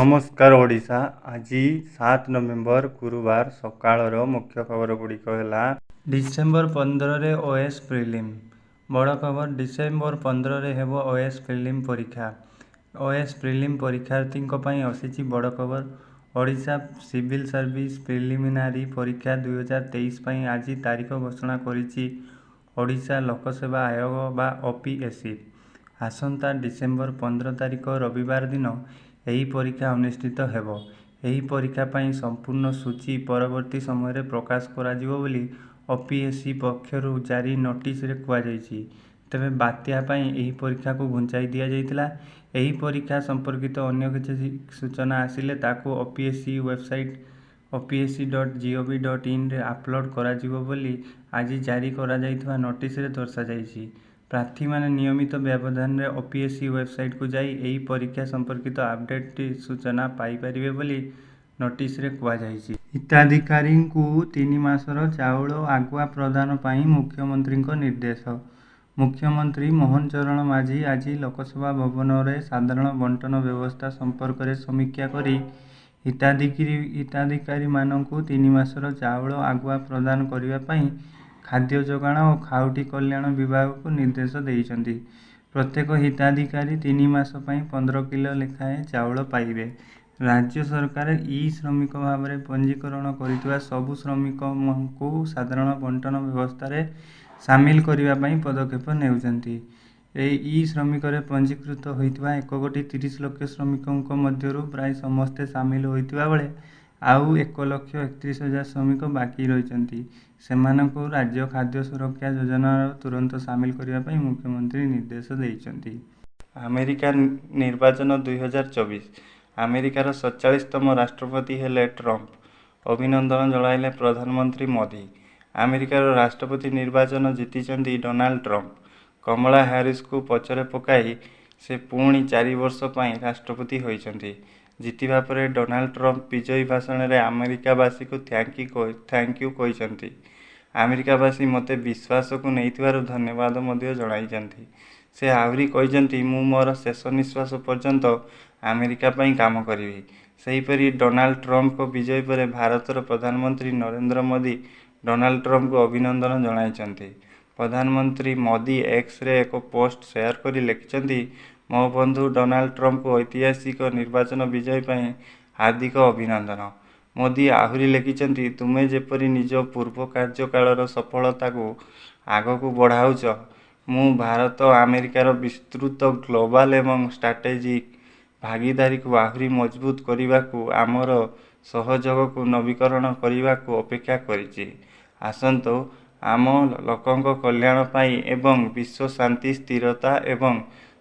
ନମସ୍କାର ଓଡ଼ିଶା। ଆଜି 7 ନଭେମ୍ବର ଗୁରୁବାର ସକାଳର ମୁଖ୍ୟ ଖବର ଗୁଡ଼ିକ ହେଲା, ଡିସେମ୍ବର 15ରେ ଓଏସ୍ ପ୍ରିଲିମ୍। ବଡ଼ ଖବର, ଡିସେମ୍ବର 15ରେ ହେବ ଓଏସ୍ ପ୍ରିଲିମ୍ ପରୀକ୍ଷା। ଓଏସ୍ ପ୍ରିଲିମ୍ ପରୀକ୍ଷାର୍ଥୀଙ୍କ ପାଇଁ ଆସିଛି ବଡ଼ ଖବର। ଓଡ଼ିଶା ସିଭିଲ୍ ସର୍ଭିସ ପ୍ରିଲିମିନାରୀ ପରୀକ୍ଷା 2023 ପାଇଁ ଆଜି ତାରିଖ ଘୋଷଣା କରିଛି ଓଡ଼ିଶା ଲୋକସେବା ଆୟୋଗ ବା ଓପିଏସ୍ସି। ଆସନ୍ତା ଡିସେମ୍ବର 15 ତାରିଖ ରବିବାର ଦିନ ଏହି ପରୀକ୍ଷା ଅନୁଷ୍ଠିତ ହେବ। ଏହି ପରୀକ୍ଷା ପାଇଁ ସମ୍ପୂର୍ଣ୍ଣ ସୂଚୀ ପରବର୍ତ୍ତୀ ସମୟରେ ପ୍ରକାଶ କରାଯିବ ବୋଲି ଓପିଏସ୍ସି ପକ୍ଷରୁ ଜାରି ନୋଟିସରେ କୁହାଯାଇଛି। ତେବେ ବାତ୍ୟା ପାଇଁ ଏହି ପରୀକ୍ଷାକୁ ଘୁଞ୍ଚାଇ ଦିଆଯାଇଥିଲା। ଏହି ପରୀକ୍ଷା ସମ୍ପର୍କିତ ଅନ୍ୟ କିଛି ସୂଚନା ଆସିଲେ ତାକୁ ଓପିଏସ୍ସି ୱେବସାଇଟ୍ opsc.gov.inରେ ଅପଲୋଡ୍ କରାଯିବ ବୋଲି ଆଜି ଜାରି କରାଯାଇଥିବା ନୋଟିସରେ ଦର୍ଶାଯାଇଛି। ପ୍ରାର୍ଥୀମାନେ ନିୟମିତ ବ୍ୟବଧାନରେ ଓପିଏସ୍ସି ୱେବସାଇଟକୁ ଯାଇ ଏହି ପରୀକ୍ଷା ସମ୍ପର୍କିତ ଅପଡେଟ୍ ସୂଚନା ପାଇପାରିବେ ବୋଲି ନୋଟିସରେ କୁହାଯାଇଛି। ହିତାଧିକାରୀଙ୍କୁ 3 ମାସର ଚାଉଳ ଆଗୁଆ ପ୍ରଦାନ ପାଇଁ ମୁଖ୍ୟମନ୍ତ୍ରୀଙ୍କ ନିର୍ଦ୍ଦେଶ। ମୁଖ୍ୟମନ୍ତ୍ରୀ ମୋହନ ଚରଣ ମାଝୀ ଆଜି ଲୋକସେବା ଭବନରେ ସାଧାରଣ ବଣ୍ଟନ ବ୍ୟବସ୍ଥା ସମ୍ପର୍କରେ ସମୀକ୍ଷା କରି ହିତାଧିକାରୀମାନଙ୍କୁ 3 ମାସର ଚାଉଳ ଆଗୁଆ ପ୍ରଦାନ କରିବା ପାଇଁ ଖାଦ୍ୟ ଯୋଗାଣ ଓ ଖାଉଟି କଲ୍ୟାଣ ବିଭାଗକୁ ନିର୍ଦ୍ଦେଶ ଦେଇଛନ୍ତି। ପ୍ରତ୍ୟେକ ହିତାଧିକାରୀ 3 ମାସ ପାଇଁ 15 କିଲୋ ଲେଖାଏଁ ଚାଉଳ ପାଇବେ। ରାଜ୍ୟ ସରକାର ଇ-ଶ୍ରମିକ ଭାବରେ ପଞ୍ଜୀକରଣ କରିଥିବା ସବୁ ଶ୍ରମିକଙ୍କୁ ସାଧାରଣ ବଣ୍ଟନ ବ୍ୟବସ୍ଥାରେ ସାମିଲ କରିବା ପାଇଁ ପଦକ୍ଷେପ ନେଉଛନ୍ତି। ଏହି ଇ-ଶ୍ରମିକରେ ପଞ୍ଜୀକୃତ ହୋଇଥିବା 1 କୋଟି 30 ଲକ୍ଷ ଶ୍ରମିକଙ୍କ ମଧ୍ୟରୁ ପ୍ରାୟ ସମସ୍ତେ ସାମିଲ ହୋଇଥିବା ବେଳେ ଆଉ 1 ଲକ୍ଷ 31 ହଜାର ଶ୍ରମିକ ବାକି ରହିଛନ୍ତି। ସେମାନଙ୍କୁ ରାଜ୍ୟ ଖାଦ୍ୟ ସୁରକ୍ଷା ଯୋଜନାରେ ତୁରନ୍ତ ସାମିଲ କରିବା ପାଇଁ ମୁଖ୍ୟମନ୍ତ୍ରୀ ନିର୍ଦ୍ଦେଶ ଦେଇଛନ୍ତି। ଆମେରିକା ନିର୍ବାଚନ 2024, ଆମେରିକାର 47ତମ ରାଷ୍ଟ୍ରପତି ହେଲେ ଟ୍ରମ୍ପ, ଅଭିନନ୍ଦନ ଜଣାଇଲେ ପ୍ରଧାନମନ୍ତ୍ରୀ ମୋଦୀ। ଆମେରିକାର ରାଷ୍ଟ୍ରପତି ନିର୍ବାଚନ ଜିତିଛନ୍ତି ଡୋନାଲ୍ଡ ଟ୍ରମ୍ପ। କମଳା ହ୍ୟାରିସଙ୍କୁ ପଛରେ ପକାଇ ସେ ପୁଣି 4 ବର୍ଷ ପାଇଁ ରାଷ୍ଟ୍ରପତି ହୋଇଛନ୍ତି। ଜିତିବା ପରେ ଡୋନାଲ୍ଡ ଟ୍ରମ୍ପ ବିଜୟୀ ଭାଷଣରେ ଆମେରିକାବାସୀଙ୍କୁ thank you କହିଛନ୍ତି। ଆମେରିକାବାସୀ ମୋତେ ବିଶ୍ୱାସକୁ ନେଇଥିବାରୁ ଧନ୍ୟବାଦ ମଧ୍ୟ ଜଣାଇଛନ୍ତି। ସେ ଆହୁରି କହିଛନ୍ତି, ମୁଁ ମୋର ଶେଷ ନିଶ୍ୱାସ ପର୍ଯ୍ୟନ୍ତ ଆମେରିକା ପାଇଁ କାମ କରିବି। ସେହିପରି ଡୋନାଲ୍ଡ ଟ୍ରମ୍ପଙ୍କ ବିଜୟ ପରେ ଭାରତର ପ୍ରଧାନମନ୍ତ୍ରୀ ନରେନ୍ଦ୍ର ମୋଦୀ ଡୋନାଲ୍ଡ ଟ୍ରମ୍ପଙ୍କୁ ଅଭିନନ୍ଦନ ଜଣାଇଛନ୍ତି। ପ୍ରଧାନମନ୍ତ୍ରୀ ମୋଦୀ ଏକ୍ସରେ ଏକ ପୋଷ୍ଟ ସେୟାର କରି ଲେଖିଛନ୍ତି, ମୋ ବନ୍ଧୁ ଡୋନାଲ୍ଡ ଟ୍ରମ୍ପଙ୍କୁ ଐତିହାସିକ ନିର୍ବାଚନ ବିଜୟ ପାଇଁ ହାର୍ଦ୍ଦିକ ଅଭିନନ୍ଦନ। ମୋଦୀ ଆହୁରି ଲେଖିଛନ୍ତି, ତୁମେ ଯେପରି ନିଜ ପୂର୍ବ କାର୍ଯ୍ୟକାଳର ସଫଳତାକୁ ଆଗକୁ ବଢ଼ାଉଛ, ମୁଁ ଭାରତ-ଆମେରିକାର ବିସ୍ତୃତ ଗ୍ଲୋବାଲ ଏବଂ ଷ୍ଟ୍ରାଟେଜିକ୍ ଭାଗିଦାରୀକୁ ଆହୁରି ମଜବୁତ କରିବାକୁ ଆମର ସହଯୋଗକୁ ନବୀକରଣ କରିବାକୁ ଅପେକ୍ଷା କରିଛି। ଆସନ୍ତୁ ଆମ ଲୋକଙ୍କ କଲ୍ୟାଣ ପାଇଁ ଏବଂ ବିଶ୍ୱ ଶାନ୍ତି, ସ୍ଥିରତା ଏବଂ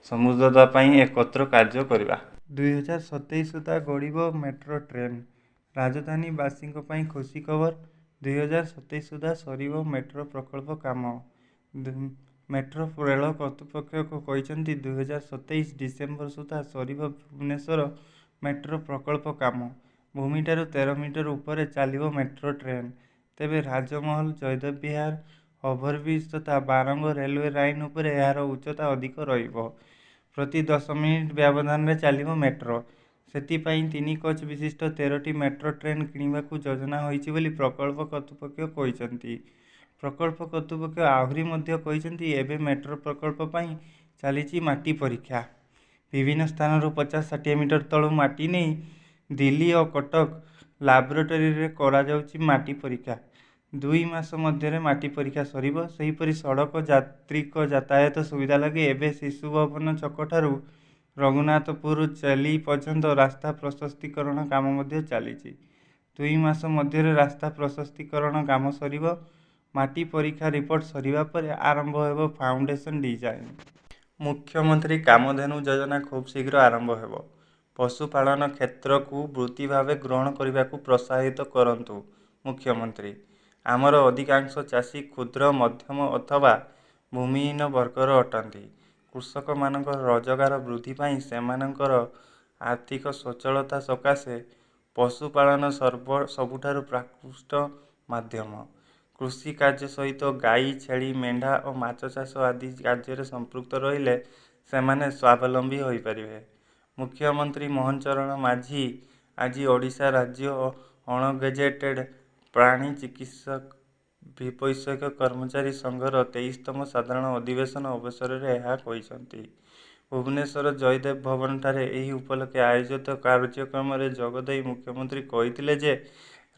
ସମୃଦ୍ଧତା ପାଇଁ ଏକତ୍ର କାର୍ଯ୍ୟ କରିବା। 2027 ସୁଦ୍ଧା ଗଡ଼ିବ ମେଟ୍ରୋ ଟ୍ରେନ୍। ରାଜଧାନୀବାସୀଙ୍କ ପାଇଁ ଖୁସି ଖବର। 2027 ସୁଦ୍ଧା ସରିବ ମେଟ୍ରୋ ପ୍ରକଳ୍ପ କାମ। ମେଟ୍ରୋ ରେଳ କର୍ତ୍ତୃପକ୍ଷ କହିଛନ୍ତି, 2027 ଡିସେମ୍ବର ସୁଦ୍ଧା ସରିବ ଭୁବନେଶ୍ୱର ମେଟ୍ରୋ ପ୍ରକଳ୍ପ କାମ। ଭୂମିଠାରୁ 13 ମିଟର ଉପରେ ଚାଲିବ ମେଟ୍ରୋ ଟ୍ରେନ୍। ତେବେ ରାଜମହଲ, ଜୟଦେବ ବିହାର ଓଭରବ୍ରିଜ ତଥା ବାରଙ୍ଗ ରେଲୱେ ଲାଇନ ଉପରେ ଏହାର ଉଚ୍ଚତା ଅଧିକ ରହିବ। ପ୍ରତି 10 ମିନିଟ ବ୍ୟବଧାନରେ ଚାଲିବ ମେଟ୍ରୋ। ସେଥିପାଇଁ 3 କୋଚ୍ ବିଶିଷ୍ଟ 13ଟି ମେଟ୍ରୋ ଟ୍ରେନ୍ କିଣିବାକୁ ଯୋଜନା ହୋଇଛି ବୋଲି ପ୍ରକଳ୍ପ କର୍ତ୍ତୃପକ୍ଷ କହିଛନ୍ତି। ପ୍ରକଳ୍ପ କର୍ତ୍ତୃପକ୍ଷ ଆହୁରି ମଧ୍ୟ କହିଛନ୍ତି, ଏବେ ମେଟ୍ରୋ ପ୍ରକଳ୍ପ ପାଇଁ ଚାଲିଛି ମାଟି ପରୀକ୍ଷା। ବିଭିନ୍ନ ସ୍ଥାନରୁ 50-60 ମିଟର ତଳୁ ମାଟି ନେଇ ଦିଲ୍ଲୀ ଓ କଟକ ଲାବୋରେଟୋରୀରେ କରାଯାଉଛି ମାଟି ପରୀକ୍ଷା। 2 ମାସ ମଧ୍ୟରେ ମାଟି ପରୀକ୍ଷା ସରିବ। ସେହିପରି ସଡ଼କ ଯାତ୍ରୀଙ୍କ ଯାତାୟାତ ସୁବିଧା ଲାଗି ଏବେ ଶିଶୁଭବନ ଛକଠାରୁ ରଘୁନାଥପୁର ଚାଲି ପର୍ଯ୍ୟନ୍ତ ରାସ୍ତା ପ୍ରଶସ୍ତିକରଣ କାମ ମଧ୍ୟ ଚାଲିଛି। 2 ମାସ ମଧ୍ୟରେ ରାସ୍ତା ପ୍ରଶସ୍ତିକରଣ କାମ ସରିବ। ମାଟି ପରୀକ୍ଷା ରିପୋର୍ଟ ସରିବା ପରେ ଆରମ୍ଭ ହେବ ଫାଉଣ୍ଡେସନ ଡିଜାଇନ। ମୁଖ୍ୟମନ୍ତ୍ରୀ କାମଧେନୁ ଯୋଜନା ଖୁବଶୀଘ୍ର ଆରମ୍ଭ ହେବ। ପଶୁପାଳନ କ୍ଷେତ୍ରକୁ ବୃତ୍ତି ଭାବେ ଗ୍ରହଣ କରିବାକୁ ପ୍ରୋତ୍ସାହିତ କରନ୍ତୁ ମୁଖ୍ୟମନ୍ତ୍ରୀ। ଆମର ଅଧିକାଂଶ ଚାଷୀ କ୍ଷୁଦ୍ର, ମଧ୍ୟମ ଅଥବା ଭୂମିହୀନ ବର୍ଗର ଅଟନ୍ତି। କୃଷକମାନଙ୍କର ରୋଜଗାର ବୃଦ୍ଧି ପାଇଁ ସେମାନଙ୍କର ଆର୍ଥିକ ସ୍ୱଚ୍ଛଳତା ସକାଶେ ପଶୁପାଳନ ସବୁଠାରୁ ପ୍ରାକୃଷ୍ଟ ମାଧ୍ୟମ। କୃଷି କାର୍ଯ୍ୟ ସହିତ ଗାଈ, ଛେଳି, ମେଣ୍ଢା ଓ ମାଛ ଚାଷ ଆଦି କାର୍ଯ୍ୟରେ ସମ୍ପୃକ୍ତ ରହିଲେ ସେମାନେ ସ୍ୱାବଲମ୍ବୀ ହୋଇପାରିବେ। ମୁଖ୍ୟମନ୍ତ୍ରୀ ମୋହନ ଚରଣ ମାଝୀ ଆଜି ଓଡ଼ିଶା ରାଜ୍ୟ ଅଣଗେଜେଟେଡ୍ ପ୍ରାଣୀ ଚିକିତ୍ସା ବୈଷୟିକ କର୍ମଚାରୀ ସଂଘର 23ତମ ସାଧାରଣ ଅଧିବେଶନ ଅବସରରେ ଏହା କହିଛନ୍ତି। ଭୁବନେଶ୍ୱର ଜୟଦେବ ଭବନଠାରେ ଏହି ଉପଲକ୍ଷେ ଆୟୋଜିତ କାର୍ଯ୍ୟକ୍ରମରେ ଯୋଗଦେଇ ମୁଖ୍ୟମନ୍ତ୍ରୀ କହିଥିଲେ ଯେ,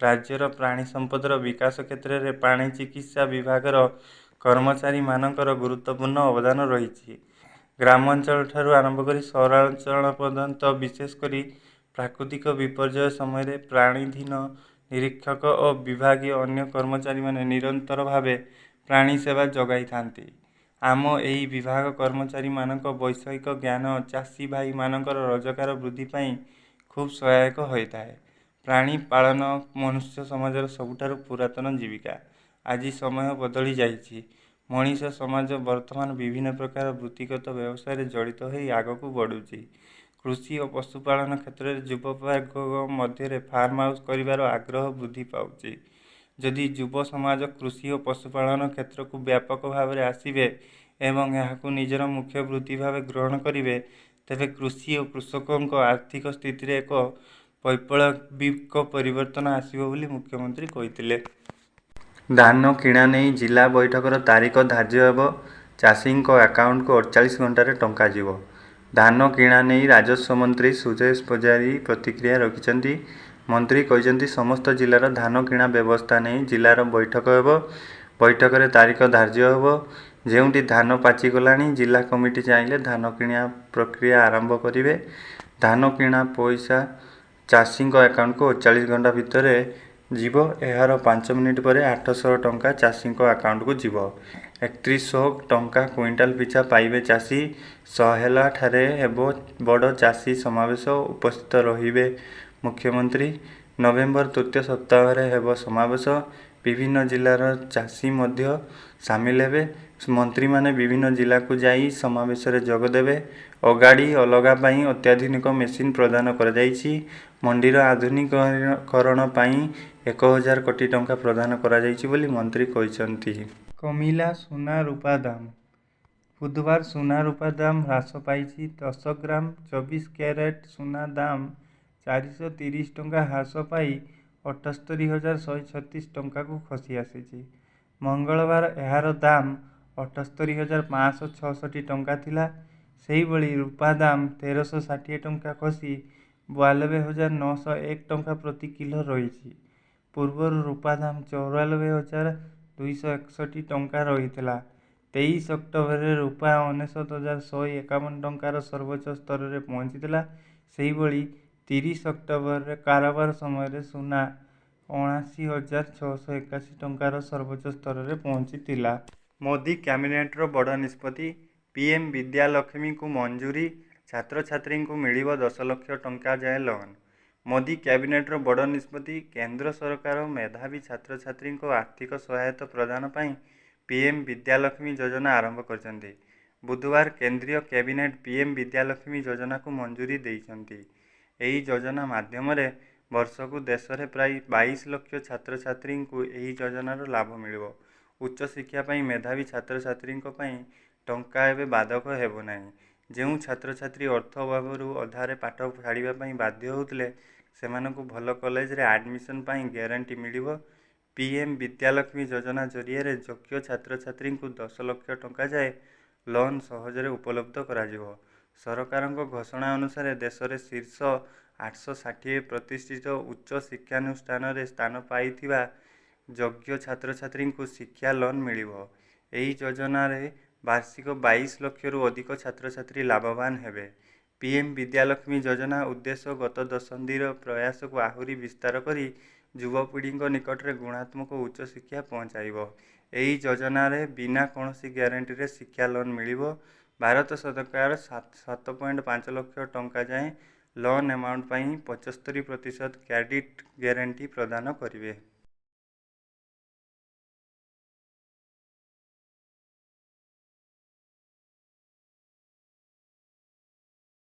ରାଜ୍ୟର ପ୍ରାଣୀ ସମ୍ପଦର ବିକାଶ କ୍ଷେତ୍ରରେ ପ୍ରାଣୀ ଚିକିତ୍ସା ବିଭାଗର କର୍ମଚାରୀମାନଙ୍କର ଗୁରୁତ୍ୱପୂର୍ଣ୍ଣ ଅବଦାନ ରହିଛି। ଗ୍ରାମାଞ୍ଚଳଠାରୁ ଆରମ୍ଭ କରି ସହରାଞ୍ଚଳ ପର୍ଯ୍ୟନ୍ତ ବିଶେଷକରି ପ୍ରାକୃତିକ ବିପର୍ଯ୍ୟୟ ସମୟରେ ପ୍ରାଣିଧୀନ ନିରୀକ୍ଷକ ଓ ବିଭାଗୀୟ ଅନ୍ୟ କର୍ମଚାରୀମାନେ ନିରନ୍ତର ଭାବେ ପ୍ରାଣୀ ସେବା ଯୋଗାଇଥାନ୍ତି। ଆମ ଏହି ବିଭାଗ କର୍ମଚାରୀମାନଙ୍କ ବୈଷୟିକ ଜ୍ଞାନ ଚାଷୀ ଭାଇମାନଙ୍କର ରୋଜଗାର ବୃଦ୍ଧି ପାଇଁ ଖୁବ୍ ସହାୟକ ହୋଇଥାଏ। ପ୍ରାଣୀ ପାଳନ ମନୁଷ୍ୟ ସମାଜର ସବୁଠାରୁ ପୁରାତନ ଜୀବିକା। ଆଜି ସମୟ ବଦଳି ଯାଇଛି। ମଣିଷ ସମାଜ ବର୍ତ୍ତମାନ ବିଭିନ୍ନ ପ୍ରକାର ବୃତ୍ତିଗତ ବ୍ୟବସାୟରେ ଜଡ଼ିତ ହୋଇ ଆଗକୁ ବଢ଼ୁଛି। କୃଷି ଓ ପଶୁପାଳନ କ୍ଷେତ୍ରରେ ଯୁବବର୍ଗଙ୍କ ମଧ୍ୟରେ ଫାର୍ମ ହାଉସ କରିବାର ଆଗ୍ରହ ବୃଦ୍ଧି ପାଉଛି। ଯଦି ଯୁବ ସମାଜ କୃଷି ଓ ପଶୁପାଳନ କ୍ଷେତ୍ରକୁ ବ୍ୟାପକ ଭାବରେ ଆସିବେ ଏବଂ ଏହାକୁ ନିଜର ମୁଖ୍ୟ ବୃତ୍ତି ଭାବେ ଗ୍ରହଣ କରିବେ, ତେବେ କୃଷି ଓ କୃଷକଙ୍କ ଆର୍ଥିକ ସ୍ଥିତିରେ ଏକ ବୈପ୍ଳବିକ ପରିବର୍ତ୍ତନ ଆସିବ ବୋଲି ମୁଖ୍ୟମନ୍ତ୍ରୀ କହିଥିଲେ। ଧାନ କିଣା ନେଇ ଜିଲ୍ଲା ବୈଠକର ତାରିଖ ଧାର୍ଯ୍ୟ ହେବ, ଚାଷୀଙ୍କ ଆକାଉଣ୍ଟକୁ 48 ଘଣ୍ଟାରେ ଟଙ୍କା ଯିବ। ଧାନ କିଣା ନେଇ ରାଜସ୍ୱ ମନ୍ତ୍ରୀ ସୁରେଶ ପୂଜାରୀ ପ୍ରତିକ୍ରିୟା ରଖିଛନ୍ତି। ମନ୍ତ୍ରୀ କହିଛନ୍ତି, ସମସ୍ତ ଜିଲ୍ଲାର ଧାନ କିଣା ବ୍ୟବସ୍ଥା ନେଇ ଜିଲ୍ଲାର ବୈଠକ ହେବ। ବୈଠକରେ ତାରିଖ ଧାର୍ଯ୍ୟ ହେବ। ଯେଉଁଠି ଧାନ ପାଚିଗଲାଣି, ଜିଲ୍ଲା କମିଟି ଚାହିଁଲେ ଧାନ କିଣା ପ୍ରକ୍ରିୟା ଆରମ୍ଭ କରିବେ। ଧାନ କିଣା ପଇସା ଚାଷୀଙ୍କ ଆକାଉଣ୍ଟକୁ 48 ଘଣ୍ଟା ଭିତରେ ଯିବ। ଏହାର 5 ମିନିଟ ପରେ 800 ଟଙ୍କା ଚାଷୀଙ୍କ ଆକାଉଣ୍ଟକୁ ଯିବ। 3100 ଟଙ୍କା କୁଇଣ୍ଟାଲ ପିଛା ପାଇବେ ଚାଷୀ। ସୋହେଲାଠାରେ ହେବ ବଡ଼ ଚାଷୀ ସମାବେଶ, ଉପସ୍ଥିତ ରହିବେ ମୁଖ୍ୟମନ୍ତ୍ରୀ। ନଭେମ୍ବର ତୃତୀୟ ସପ୍ତାହରେ ହେବ ସମାବେଶ। ବିଭିନ୍ନ ଜିଲ୍ଲାର ଚାଷୀ ମଧ୍ୟ ସାମିଲ ହେବେ। ମନ୍ତ୍ରୀମାନେ ବିଭିନ୍ନ ଜିଲ୍ଲାକୁ ଯାଇ ସମାବେଶରେ ଯୋଗଦେବେ। ଅଗାଡ଼ି ଅଲଗା ପାଇଁ ଅତ୍ୟାଧୁନିକ ମେସିନ ପ୍ରଦାନ କରାଯାଇଛି। ମଣ୍ଡିର ଆଧୁନିକୀକରଣ ପାଇଁ 1000 କୋଟି ଟଙ୍କା ପ୍ରଦାନ କରାଯାଇଛି ବୋଲି ମନ୍ତ୍ରୀ କହିଛନ୍ତି। କମିଲା ସୁନା ରୁପା ଦାମ। ବୁଧବାର ସୁନା ରୁପା ଦାମ ହ୍ରାସ ପାଇଛି। 10 ଗ୍ରାମ 24 କ୍ୟାରେଟ ସୁନା ଦାମ 430 ଟଙ୍କା ହ୍ରାସ ପାଇ 78,136 ଟଙ୍କାକୁ ଖସି ଆସିଛି। ମଙ୍ଗଳବାର ଏହାର ଦାମ 78,566 ଟଙ୍କା ଥିଲା। ସେହିଭଳି ରୁପା ଦାମ 1360 ଟଙ୍କା ଖସି 92,901 ଟଙ୍କା ପ୍ରତି କିଲୋ ରହିଛି। ପୂର୍ବରୁ ରୁପା ଦାମ 94,261 ଟଙ୍କା ରହିଥିଲା। 23 ଅକ୍ଟୋବରରେ ରୁପା 99,151 ଟଙ୍କାର ସର୍ବୋଚ୍ଚ ସ୍ତରରେ ପହଞ୍ଚିଥିଲା। ସେହିଭଳି 30 ଅକ୍ଟୋବରରେ କାରବାର ସମୟରେ ସୁନା 79,681 ଟଙ୍କାର ସର୍ବୋଚ୍ଚ ସ୍ତରରେ ପହଞ୍ଚିଥିଲା। ମୋଦି କ୍ୟାବିନେଟର ବଡ଼ ନିଷ୍ପତ୍ତି। ପିଏମ ବିଦ୍ୟାଲକ୍ଷ୍ମୀକୁ ମଞ୍ଜୁରୀ, ଛାତ୍ରଛାତ୍ରୀଙ୍କୁ ମିଳିବ 10 ଲକ୍ଷ ଟଙ୍କା ଯାଏଁ ଲୋନ୍। ମୋଦି କ୍ୟାବିନେଟର ବଡ଼ ନିଷ୍ପତ୍ତି। କେନ୍ଦ୍ର ସରକାର ମେଧାବୀ ଛାତ୍ରଛାତ୍ରୀଙ୍କ ଆର୍ଥିକ ସହାୟତା ପ୍ରଦାନ ପାଇଁ ପିଏମ ବିଦ୍ୟାଲକ୍ଷ୍ମୀ ଯୋଜନା ଆରମ୍ଭ କରିଛନ୍ତି। ବୁଧବାର କେନ୍ଦ୍ରୀୟ କ୍ୟାବିନେଟ ପିଏମ ବିଦ୍ୟାଲକ୍ଷ୍ମୀ ଯୋଜନାକୁ ମଞ୍ଜୁରୀ ଦେଇଛନ୍ତି। ଏହି ଯୋଜନା ମାଧ୍ୟମରେ ବର୍ଷକୁ ଦେଶରେ ପ୍ରାୟ 22 ଲକ୍ଷ ଛାତ୍ରଛାତ୍ରୀଙ୍କୁ ଏହି ଯୋଜନାର ଲାଭ ମିଳିବ। ଉଚ୍ଚଶିକ୍ଷା ପାଇଁ ମେଧାବୀ ଛାତ୍ରଛାତ୍ରୀଙ୍କ ପାଇଁ ଟଙ୍କା ଏବେ ବାଧକ ହେବ ନାହିଁ। ଯେଉଁ ଛାତ୍ରଛାତ୍ରୀ ଅର୍ଥ ଅଭାବରୁ ଅଧାରେ ପାଠ ଛାଡ଼ିବା ପାଇଁ ବାଧ୍ୟ ହେଉଥିଲେ, ସେମାନଙ୍କୁ ଭଲ କଲେଜରେ ଆଡମିସନ ପାଇଁ ଗ୍ୟାରେଣ୍ଟି ମିଳିବ। ପିଏମ ବିଦ୍ୟାଲକ୍ଷ୍ମୀ ଯୋଜନା ଜରିଆରେ ଯୋଗ୍ୟ ଛାତ୍ରଛାତ୍ରୀଙ୍କୁ 10 ଲକ୍ଷ ଟଙ୍କା ଯାଏଁ ଲୋନ୍ ସହଜରେ ଉପଲବ୍ଧ କରାଯିବ। ସରକାରଙ୍କ ଘୋଷଣା ଅନୁସାରେ ଦେଶରେ ଶୀର୍ଷ 860 ପ୍ରତିଷ୍ଠିତ ଉଚ୍ଚ ଶିକ୍ଷାନୁଷ୍ଠାନରେ ସ୍ଥାନ ପାଇଥିବା ଯୋଗ୍ୟ ଛାତ୍ରଛାତ୍ରୀଙ୍କୁ ଶିକ୍ଷା ଲୋନ୍ ମିଳିବ। ଏହି ଯୋଜନାରେ ବାର୍ଷିକ 22 ଲକ୍ଷରୁ ଅଧିକ ଛାତ୍ରଛାତ୍ରୀ ଲାଭବାନ ହେବେ। ପିଏମ ବିଦ୍ୟାଲକ୍ଷ୍ମୀ ଯୋଜନା ଉଦ୍ଦେଶ୍ୟ ଗତ ଦଶନ୍ଧିର ପ୍ରୟାସକୁ ଆହୁରି ବିସ୍ତାର କରି ଯୁବପିଢ଼ିଙ୍କ ନିକଟରେ ଗୁଣାତ୍ମକ ଉଚ୍ଚଶିକ୍ଷା ପହଞ୍ଚାଇବ। ଏହି ଯୋଜନାରେ ବିନା କୌଣସି ଗ୍ୟାରେଣ୍ଟିରେ ଶିକ୍ଷା ଲୋନ୍ ମିଳିବ। ଭାରତ ସରକାର 7.5 ଲକ୍ଷ ଟଙ୍କା ଯାଏଁ ଲୋନ୍ ଆମାଉଣ୍ଟ ପାଇଁ 75% କ୍ରେଡିଟ ଗ୍ୟାରେଣ୍ଟି ପ୍ରଦାନ କରିବେ।